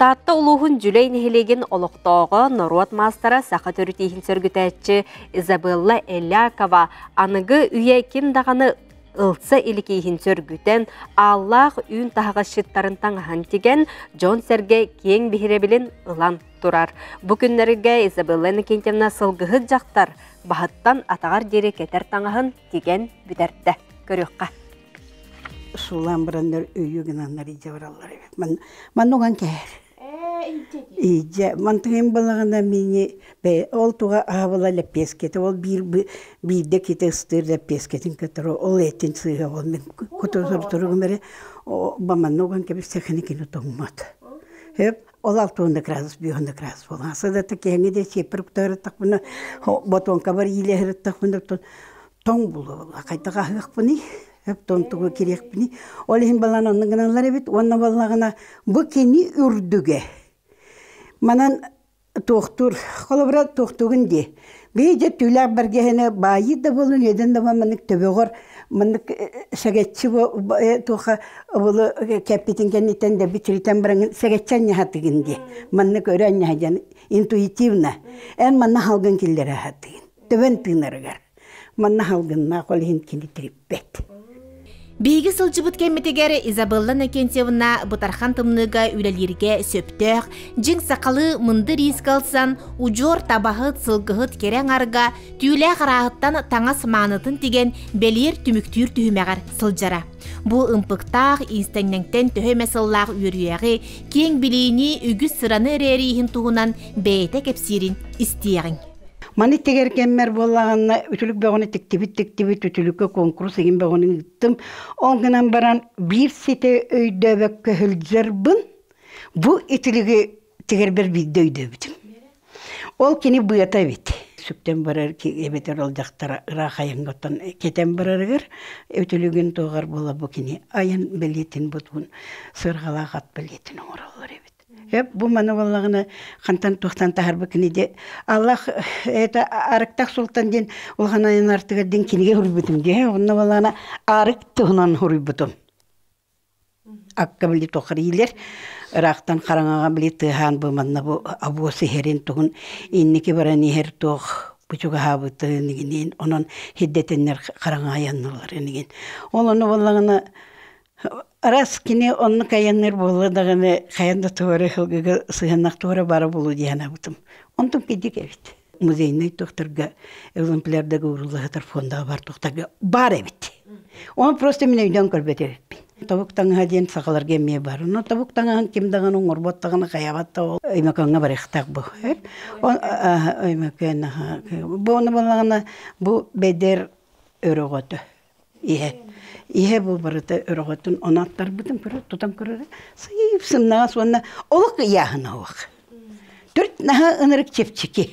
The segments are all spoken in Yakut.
Таатта улууһун Дьүлэй нэһилиэгин олохтооҕо, норуот маастара, саха төрүт ииһин сөргүтээччи Изабелла Элякова аныгы үйэ ким даҕаны ылса илик ииһин сөргүтэн, ааллаах үүн таһаҕасчыттарын таҥаһын тигэн, дьон-сэргэ киэҥ биһирэбилин ылан турар. Бу күннэргэ Изабелла Иннокентьевна сылгыһыт дьахтар баһыттан атаҕар диэри кэтэр таҥаһын тигэн бүтэрдэ. Көрүөххэ. Суулаан бараннар өйү гынаннар илдьэ бараллар эбит. Ман маннуган кэһэр. Иидьэ мантыгын балаҕана мини ол туга аһабыла лэппиэскэтэ ол биир биирдэ ките ыстыыр лэппиэскэтин кытары ол этин сыыһа ол мин кутурутуругум эрэ ба манна уган кэбистэххинэ кини тоҥмот. Хөп ол алтуонда градус биэһонда градус буолан сыдата киһиҥи де сиэппэр кутарыттахпына ботуоҥкабар иилэһириттахпына тоҥ булуола хайдах аһыахпыный өптон тугу кириэхпиний ол иһин балан онно гыналлар эбит уонна буоллаҕына бу кини үрдүгэ манан туохтуур холобура туохтуугун дии биһи дьэ түүлээх бэргэһэни баайыы да буолун үөдэн да маннык төбөҕөр маннык сэгэччи туоха обулу кэппитин кэнниттэн дэби тиритэн баран сэгэччи анньаһатыгын дии маннык өрө анньаһа диэн интуитивно эн манна халгын киллэрэ сатыгын төбөн тыынарыгар Манна халгыннаах ол иһин кини тириппэт. Биһиги сылдьыбыт кэммитигэр Изабелла Накентьевна бытархан тымныыга үлэлииргэ сөптөөх, дьиҥ сахалыы мындыр иискэ ылсан, удьуор табаһыт, сылгыһыт кэрэ аҥарга түүлээх арааһыттан таҥас маанытын тигэн бэлиэр түмүктүүр түһүмэҕэр сылдьара. Бу ымпыктаах, иистэнньэҥтэн төһө эмэ сыллаах үөрүйэҕи, киэҥ билиини, үгүс сыраны эрээри иһин туһунан бэйэтэ кэпсиирин истиэҕиҥ. Маны тигэр кэммэр буоллаҕына үтүлүк бөҕөнү тиктибит-тиктибит үтүлүккэ куонкурус игин бөҕөнү ыыттым. Ол гынан баран биир ситэ өйдөөбөккө сылдьарбын бу үтүлүгү тигэрбэр биирдэ өйдөөбүтүм. Ол кини быата эбит. Сүктэн барар эбэтэр ол дьахтара ыраах айаҥҥа кэтэн барарыгар үтүлүгүн туоҕар буола бу кини айан бэлиэтин бутун сыарҕалаах ат бэлиэтин оҥороллор эбит. Эп бу маны буоллаҕына хантан туохтан таһарбыккыный диэ Аллах это арыктах султан диэн улахан айан артыгар диэн кинигэ суруйбутум дии онно буоллаҕына арык туһунан суруйбутум акка били туоххар иилэр ыраахтан хараҥаҕа били тыаһаан бу манна бу обуос иһэрин туһун инники баран иһэр туох бу чугаһаабытын игинин онон хиддэтиннэр хараҥа айаннылар инигин ол ону буоллаҕына Раз кини оннук айанныыр буолла даҕаны хайан да туора сылгыга сыһыаннах туора бара буолуо дии санаабытым. Онтум кырдьык эбит. Музейнай туохтарга экземплярдарга уурулла сытар фондаҕа бар туохтарга баар эбит. Оны просто мин өйдөөн көрбөт эбиппин. Тобук таҥаһа диэн сахаларга эмиэ бар. Но тобук таҥаһын ким даҕаны оҥорбот даҕаны хайаабат да ол Өймөкөөҥҥө барыахтаах бу. Өймөкөөн бу ону буоллаҕына бу бэдэр өрөҕөтө Иһэ. Иһэ бу барыта өрөҕөтүн ону аттарбытын көрөр, тутан көрөрө сыып сымнаҕас уонна олох ыйааһына суох. Төрт наһаа ынырык чэпчэки.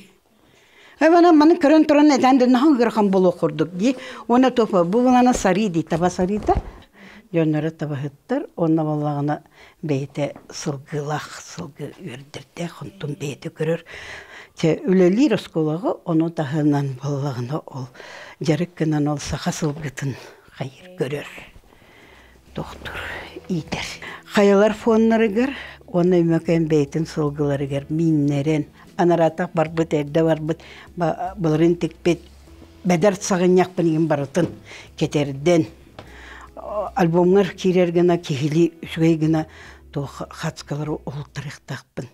Эбана маны көрөн туран этэн да наһаа ыарахан буолуох курдук дии. Уонна топа бу булана сарыы дии таба сарыыта. Дьонноро табаһыттар уонна буоллаҕына бэйэтэ сылгылаах сылгы үөрдэрдээх онтун бэйэтэ көрөр. Чэ үлэлиир оскуолаҕа ону таһынан буоллаҕына ол дьарык гынан ол саха сылгытын хайыр көрөр тохтур иитэр хайалар фоннарыгар уонна Өймөкөөн бэйэтин сылгыларыгар мииннэрэн анараатах барбыт эрдэ барбыт былырын тикпит бэдэр саҕынньахпын игин барытын кэтэрдэн альбомҥар киирэр гына киһилии үчүгэй гына туох хацкалары уһултарыахтаахпын.